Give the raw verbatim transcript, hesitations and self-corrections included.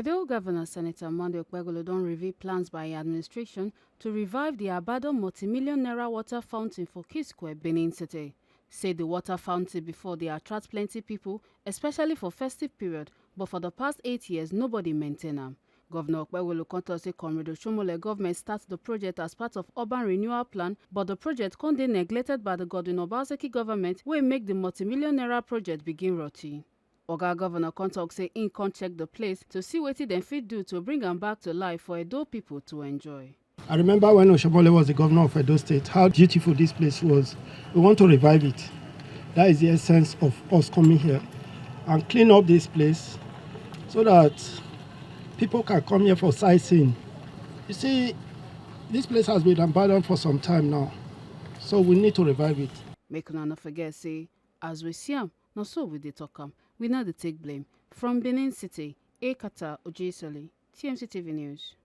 Edo Governor Senator Monday Okpebholo don reveal plans by im administration to revive the abandoned multi-million naira water fountain for Kisque, Benin City. Say the water fountain before dey attract plenty people, especially for festive period, but for the past eight years, nobody maintain am. Governor Okpebholo come talk say Comrade Oshomole government start the project as part of urban renewal plan, but the project come dey neglected by the Godwin Obaseki government wey make the multi-million naira project begin rotty. Oga Governor come talk say im come check the place to see wetin dem fit do to bring am back to life for Edo people to enjoy. I remember when Oshomole was the governor of Edo State, how beautiful this place was. We want to revive it. That is the essence of us coming here and clean up this place so that people can come here for sightseeing. You see, this place has been abandoned for some time now, so we need to revive it. Make una no forget say, as we see am, na so we dey talk am. We no dey take blame. From Benin City, Ekata Ojesoli, T M C T V News.